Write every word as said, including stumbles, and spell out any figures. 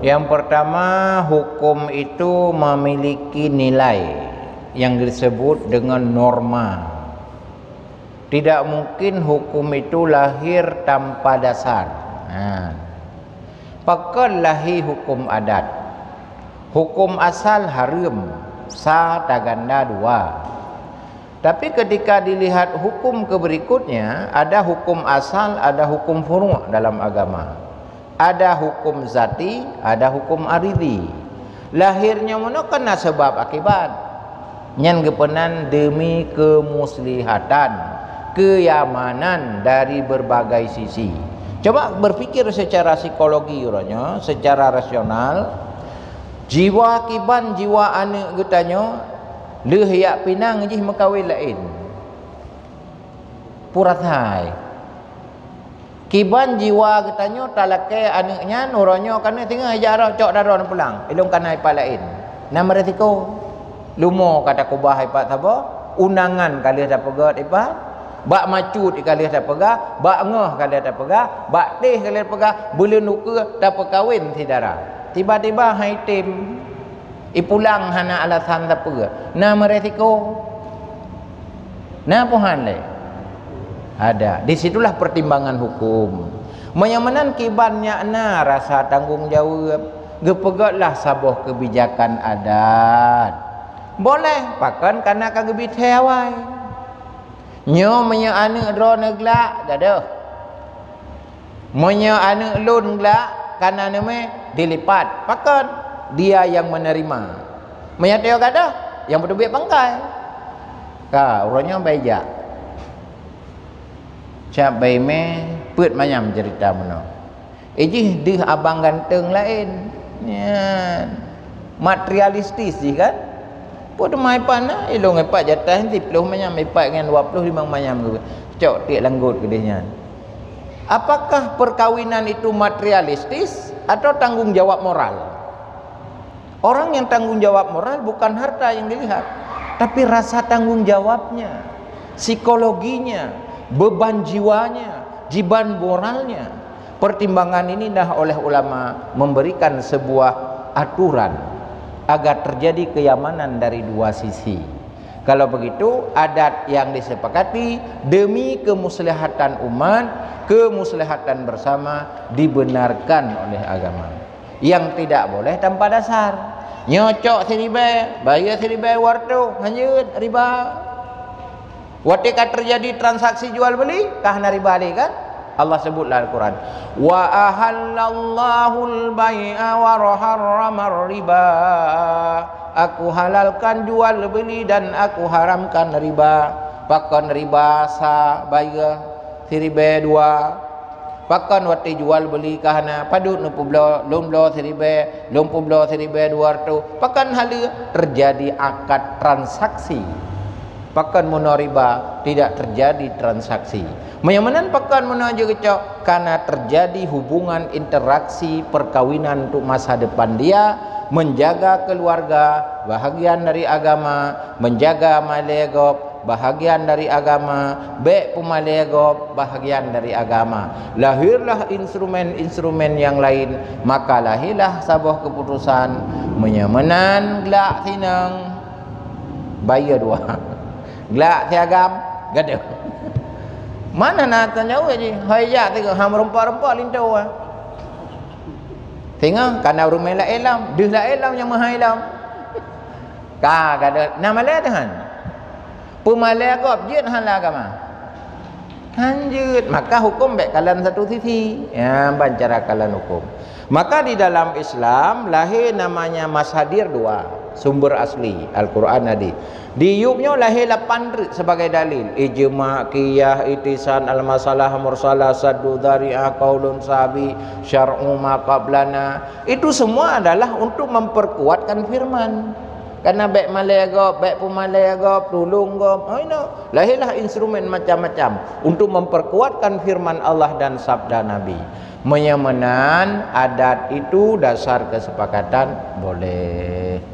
Yang pertama, hukum itu memiliki nilai yang disebut dengan norma. Tidak mungkin hukum itu lahir tanpa dasar. Ha. Pakon lahé hukum adat? Hukum asal hareuem, sa tagana dua. Tapi ketika dilihat hukum ke berikutnya, ada hukum asal, ada hukum furu' dalam agama. Ada hukum zati, ada hukum aridhi. Lahirnya meunoe kan na sebab akibat. Nyan geupeunan demi kemuslihatan, keamanan dari berbagai sisi. Coba berpikir secara psikologi uroe nyoe, secara rasional. Jiwa kiban jiwa aneuk geutanyoe lheueh jak pinang jih meukawen laén. Peurasai. Kiban jiwa geutanyoe talakée aneuk nyan, uroe nyoe ka na singoh ijak droe cok daroe pulang, ilong ka na ipat laén. Na meuresiko. Lumo ka takubah ipat saboh, undangan ka lheueh tapeugét ipat, bak macut ka lheueh tapeugah, bak ngeh ka lheueh tapeugah, bak téh ka lheueh tapeugah, buleuen ukeue tapeukawen syedara. Tiba-tiba hai tem. Ipulang hana alasan sapeue, na meuresiko. Na peue han lé? Ada. Di situlah pertimbangan hukum. Meunyoe meunan kiban nyak na rasa tanggong jaweueb, geupeugötlah saboh keubijakan adat. Boleh, pakon kana ka geubithée awai. Nyoe meunyoe aneuk droeneuh glak, gadôh. Meunyoe aneuk lôn glak kana neumé dilipat, pakon? Dia yang menerima. Meunyoe teuh gadôh, nyang beuteubiet pangkai. Ka, uroe nyoe bai jak. Cap bai mé peuet manyam ceurita meunoe. Ijih deuh abang ganteng laén. Nyan. Materialistis jih kan? Peue teuma ipat na, ilong ipat jatah siploh manyam, ipat ngon dua ploh limong manyam. Cok tiek langgot keudeh nyan. Apakah perkawinan itu materialistis atau tanggung jawab moral? Orang yang tanggung jawab moral bukan harta yang dilihat, tapi rasa tanggung jawabnya, psikologinya, beban jiwanya, jiban moralnya. Pertimbangan ini dah oleh ulama memberikan sebuah aturan agar terjadi kenyamanan dari dua sisi. Kalau begitu, adat yang disepakati demi kemuslihatan umat, kemuslihatan bersama dibenarkan oleh agama. Yang tidak boleh tanpa dasar. Nyoe cok siribèe, bayeue siribèe dua reutôh, hanjeuet riba. Watèe ka teujadi transaksi jual beli, ka hana riba lé kan? Allah sebut lam Al-Quran, "Wa ahallallahul bai'a wa harramar riba." Aku halalkan jual beli dan aku haramkan riba. Pakon riba? Sa bayeue siribèe dua. Pakon watèe jual beli ka hana, padub neupubloe, lôn bloe siribèe, lôn publoe siribèe dua reutôh. Pakon haleue? Terjadi akad transaksi. Pakon meunoe riba? Tidak terjadi transaksi. Meunyoe meunan pakon meunoe jeuet geucok? Karena terjadi hubungan interaksi perkawinan untuk masa depan dia, menjaga keluarga, bahagian dari agama, menjaga malèe gob, bahagian dari agama, bèk peumalèe gob, bahagian dari agama. Lahirlah instrumen-instrumen yang lain, maka lahirlah saboh keputusan, meunyoe meunan glak sinong, bayeue dua. Glak siagam, gadôh. Mana na tanyong jih, hai jak tiga, ha meureumpok-reumpok linto ah. Singoh kana ureueng meulah ilom, deuh lah ilom nyang meuhai ilom. Ka gadôh, na malèe teuh han. Peumalèe gob jeuet hana agama. Hanjeuet, maka hukum bèk kalon satu sisi. Ya, ban cara kalon hukum. Maka di dalam Islam lahé namanya masadir dua, sumber asli, Al-Quran, hadis. Di Ayub nyoe lahé lapan treuk sebagai dalil. Ijma, qiyas, ittisal, al-masalah mursalah, saddu dzari'ah, qaulun sahabi, syar'u ma qablana. Itu semua adalah untuk memperkuatkan firman. Karena bèk malèe gob, bèk peumalèe gob, tulông gob. Oh, inoe. Lahirlah instrumen macam-macam untuk memperkuatkan firman Allah dan sabda Nabi. Meunyoe meunan, adat itu dasar kesepakatan, boleh.